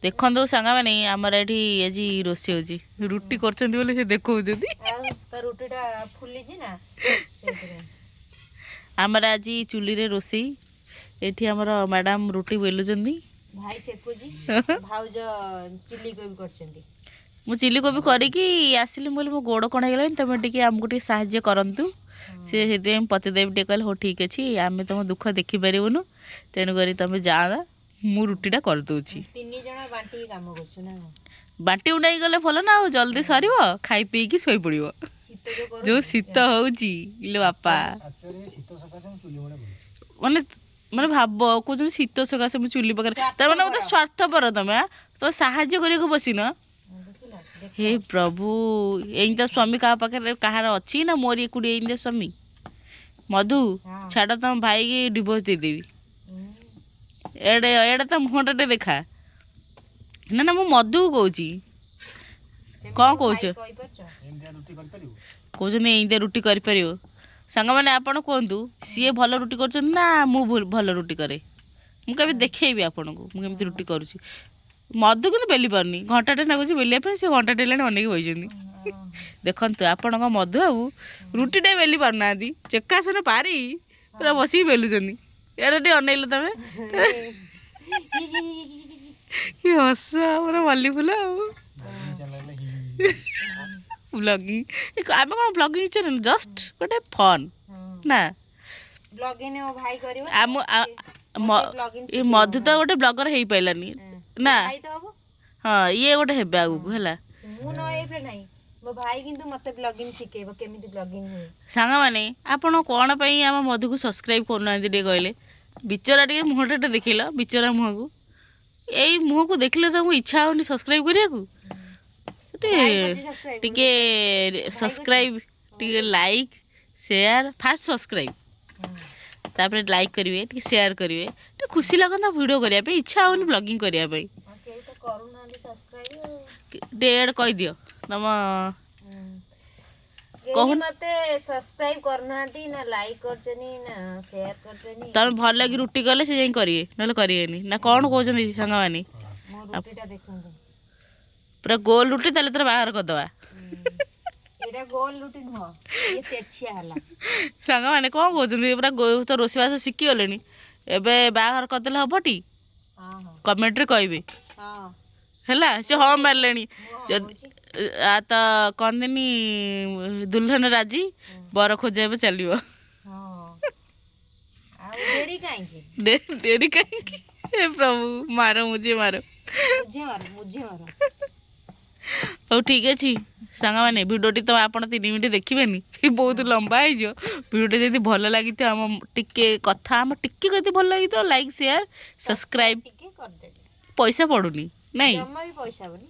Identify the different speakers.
Speaker 1: ଦେଖନ୍ତୁ ସାଙ୍ଗମାନେ, ଆମର ଏଠି ଆଜି ରୋଷେଇ ହେଉଛି, ରୁଟି କରୁଛନ୍ତି ବୋଲି ସେ ଦେଖାଉଛନ୍ତି।
Speaker 2: ଆଉ ତା ରୁଟିଟା ଫୁଲିଛି ନା, ସେଇଥିପାଇଁ।
Speaker 1: ଆମର ଆଜି ଚୁଲିରେ ରୋଷେଇ। ଏଠି ଆମର ମ୍ୟାଡ଼ାମ ରୁଟି ବେଲୁଛନ୍ତି।
Speaker 2: ଭାଇ ସେକୁଛି, ଭାଉଜ ଚିଲି କୋବି କରିଛନ୍ତି।
Speaker 1: ମୁଁ ଚିଲି କୋବି କରିକି ଆସିଲି। ମୁଁ କହିଲି, ମୋ ଗୋଡ଼ କ'ଣ ହେଇଗଲାଣି, ତୁମେ ଟିକେ ଆମକୁ ଟିକେ ସାହାଯ୍ୟ କରନ୍ତୁ। ସେ ସେଥିପାଇଁ ପତିଦେବ ଟିକେ କହିଲେ, ହଉ ଠିକ୍ ଅଛି, ଆମେ ତୁମ ଦୁଃଖ ଦେଖିପାରିବୁନୁ, ତେଣୁକରି ତୁମେ ଯାଅ, ମୁଁ ରୁଟିଟା କରିଦେଉଛି।
Speaker 2: ତିନି ଜଣ ବାଣ୍ଟିକି କାମ କରୁଛୁ ନା କଣ?
Speaker 1: ବାଣ୍ଟି ଉଣ୍ଡାଇ ଗଲେ ଭଲ ନା ଆଉ, ଜଲ୍ଦି ସରିବ, ଖାଇ ପିଇକି ଶୋଇପଡ଼ିବ।
Speaker 2: ଶୀତ ଯୋଉ କରୁଛି।
Speaker 1: ଯେଉଁ ଶୀତ ହେଉଛି ଇଲୋ ବାପା!
Speaker 3: ଆକ୍ଚୁଆଲି ଶୀତ ସକାଶେ ମୁଁ ଚୁଲି ମୂଳେ ବୁଲୁଛି।
Speaker 1: ମାନେ ମାନେ ଭାବ, କହୁଛନ୍ତି ଶୀତ ସକାଶେ ମୁଁ ଚୁଲି ପାଖରେ। ତାମାନେ ମୋତେ ସ୍ୱାର୍ଥପର ତମେ, ଆଁ? ତ ସାହାଯ୍ୟ କରିବାକୁ ବସିନ।
Speaker 2: ଦେଖିଲ, ଦେଖ।
Speaker 1: ହେ ପ୍ରଭୁ, ଏଇଟା ସ୍ୱାମୀ କାହା ପାଖରେ କାହାର ଅଛି ନା ମୋରି ଏକୁଟିଆ ଏଇଟା ସ୍ୱାମୀ? ମଧୁ, ଛାଡ଼, ତମ ଭାଇକି ଡିଭୋର୍ସ ଦେଇଦେବି। ଏଡ଼େ ଏଡ଼େ ତ ମୁହଁଟା ଟିକେ ଦେଖା। ନା ନା, ମୁଁ ମଧୁକୁ କହୁଛି।
Speaker 2: ତେମେ
Speaker 1: କ'ଣ
Speaker 2: ତମ
Speaker 1: କହୁଛ?
Speaker 2: ଭାଇ କହିପାରୁଛ?
Speaker 3: ଏମିତିଆ ରୁଟି କରିପାରିବୁ?
Speaker 1: କହୁଛନ୍ତି ଏଇତିଆ ରୁଟି କରିପାରିବ। ସାଙ୍ଗମାନେ, ଆପଣ କୁହନ୍ତୁ, ସିଏ ଭଲ ରୁଟି କରୁଛନ୍ତି ନା ମୁଁ ଭଲ ରୁଟି କରେ? ମୁଁ କେବେ ଦେଖେଇବି ଆପଣଙ୍କୁ ମୁଁ କେମିତି ରୁଟି କରୁଛି। ମଧୁ କିନ୍ତୁ ବେଲି ପାରୁନି, ଘଣ୍ଟାଟେ ଲାଗୁଛି ବେଲିବା ପାଇଁ। ସେ ଘଣ୍ଟାଟେ ହେଲାଣି ଅନେଇକି ବସିଛନ୍ତି। ଦେଖନ୍ତୁ, ଆପଣଙ୍କ ମଧୁ ବାବୁ ରୁଟିଟେ ବେଲି ପାରୁନାହାନ୍ତି, ଚେକାସନ ପାରି ପୁରା ବସିକି ବେଲୁଛନ୍ତି। ଏଇଟା ଟିକେ ଅନେଇଲ ତମେ, କି ହସ ଆମର ମଲ୍ଲି ଫୁଲ ଆଉ।
Speaker 3: ବ୍ଲଗିଂ ଚ୍ୟାନେଲରେ ହି ହି।
Speaker 1: ବ୍ଲଗିଂ, ଆମେ କ'ଣ ବ୍ଲଗିଂ ଚ୍ୟାନେଲ୍? ଜଷ୍ଟ ଗୋଟେ ଫନ୍ ନା?
Speaker 2: ବ୍ଲଗିଂ ମୋ ଭାଇ କରିବ।
Speaker 1: ଆମ
Speaker 2: ବ୍ଲଗିଂ
Speaker 1: ଏ ମଧୁ ତ ଗୋଟେ ବ୍ଲଗର ହେଇପାରିଲାନି ନା?
Speaker 2: ଭାଇ ତ ହବ।
Speaker 1: ହଁ, ଇଏ ଗୋଟେ ହେବେ ଆଗକୁ, ହେଲା?
Speaker 2: ମୁଁ ନ ହେଇପାରିଲେ ନାହିଁ, ମୋ ଭାଇ କିନ୍ତୁ ମତେ ବ୍ଲଗିଂ ଶିଖେଇବ, କେମିତି ବ୍ଲଗିଂ ହୁଏ।
Speaker 1: ସାଙ୍ଗମାନେ, ଆପଣ କ'ଣ ପାଇଁ ଆମ ମଧୁକୁ ସବସ୍କ୍ରାଇବ୍ କରୁନାହାନ୍ତି ଟିକେ କହିଲେ? ବିଚରା, ଟିକେ ମୁହଁଟା ଟିକେ ଦେଖିଲ, ବିଚରା ମୁହଁକୁ। ଏଇ ମୁହଁକୁ ଦେଖିଲେ ତମକୁ ଇଚ୍ଛା ହେଉନି ସବସ୍କ୍ରାଇବ୍ କରିବାକୁ? ଟିକେ
Speaker 2: ଭାଇ କରୁଛି subscribe।
Speaker 1: ଟିକେ ସବସ୍କ୍ରାଇବ୍, ଟିକେ ଲାଇକ୍, ସେୟାର। ଫାଷ୍ଟ ସବସ୍କ୍ରାଇବ୍, ତାପରେ ଲାଇକ୍ କରିବେ, ଟିକେ ସେୟାର କରିବେ, ଟିକେ ଖୁସି ଲାଗନ୍ତା। ଭିଡ଼ିଓ କରିବା ପାଇଁ ଇଚ୍ଛା ହେଉନି, ବ୍ଲଗିଂ କରିବା ପାଇଁ।
Speaker 2: ଆଉ କେହି ତ କରୁନାହାନ୍ତି ସବସ୍କ୍ରାଇବ୍ ଆଉ।
Speaker 1: ଟିକେ ଏଆଡ଼େ କହିଦିଅ ତମ
Speaker 2: କେହି ମତେ ସବସ୍କ୍ରାଇବ୍ କରୁନାହାନ୍ତି ନା, ଲାଇକ୍ କରୁଛନ୍ତି ନା ସେୟାର କରୁଛନ୍ତି।
Speaker 1: ତମେ ଭଲ କି ରୁଟି କଲେ ସେ ଯାଇ କରିବେ, ନହେଲେ କରିବେନି ନା କ'ଣ କହୁଛନ୍ତି ସାଙ୍ଗମାନେ?
Speaker 2: ମୋ ରୁଟିଟା ଦେଖନ୍ତୁ।
Speaker 1: ପୁରା ଗୋଲ ରୁଟି। ତାହେଲେ ତୋର ବାହାଘର କରିଦେବା।
Speaker 2: ଏଇଟା ଗୋଲ ରୁଟି ନୁହଁ, ଇଏ ତେରଛିଆ ହେଲା।
Speaker 1: ସାଙ୍ଗମାନେ କ'ଣ କହୁଛନ୍ତି? ପୁରା ତ ରୋଷେଇବାସ ଶିଖିଗଲେଣି, ଏବେ ବାହାଘର କରିଦେଲେ ହବଟି?
Speaker 2: ହଁ।
Speaker 1: କମେଣ୍ଟରେ କହିବେ। ହେଲା, ସେ ହଁ ମାରିଲେଣି। ଯଦି ତ କହନ୍ତିନି, ଦୁଲ୍ହନ ରାଜି, ବର ଖୋଜା ଏବେ ଚାଲିବ।
Speaker 2: ହଁ, ଆଉ ଡେରି କାହିଁକି?
Speaker 1: ଡେରି କାହିଁକି? ହେ ପ୍ରଭୁ, ମାର ମୁଝେ ମାର।
Speaker 2: ମୁଝେ ମାର, ମୁଝେ ମାର।
Speaker 1: ହଉ, ଠିକ୍ ଅଛି ସାଙ୍ଗମାନେ, ଭିଡ଼ିଓଟି ତ ଆପଣ 3 ମିନିଟ୍ ଦେଖିବେନି, ବହୁତ ଲମ୍ବା ହେଇଯିବ। ଭିଡ଼ିଓଟି ଯଦି ଭଲ ଲାଗିଥିବ, ଆମ ଟିକେ କଥା, ଆମ ଟିକେ ଯଦି ଭଲ ଲାଗିଥିବ, ଲାଇକ୍, ସେୟାର, ସବସ୍କ୍ରାଇବ୍
Speaker 2: ଟିକେ କରିଦେବେ।
Speaker 1: ପଇସା ପଡ଼ୁନି ନାଇଁ?
Speaker 2: ଜମା ବି ପଇସା ହବନି।